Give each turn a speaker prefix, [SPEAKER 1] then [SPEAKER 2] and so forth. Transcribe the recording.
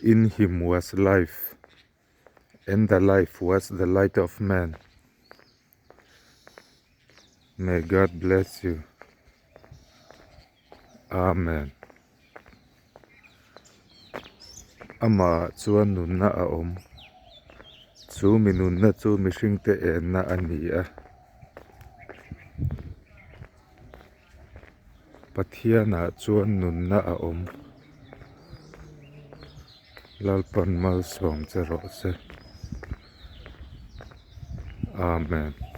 [SPEAKER 1] In him was life, and the life was the light of man. May God bless you. Amen. Amah chuan nunna a awm. Chu mi nunna chu mihringte enna a ni a. Pathianah chuan nunna a awm. Lalpan malsawm che rawh se. Amen.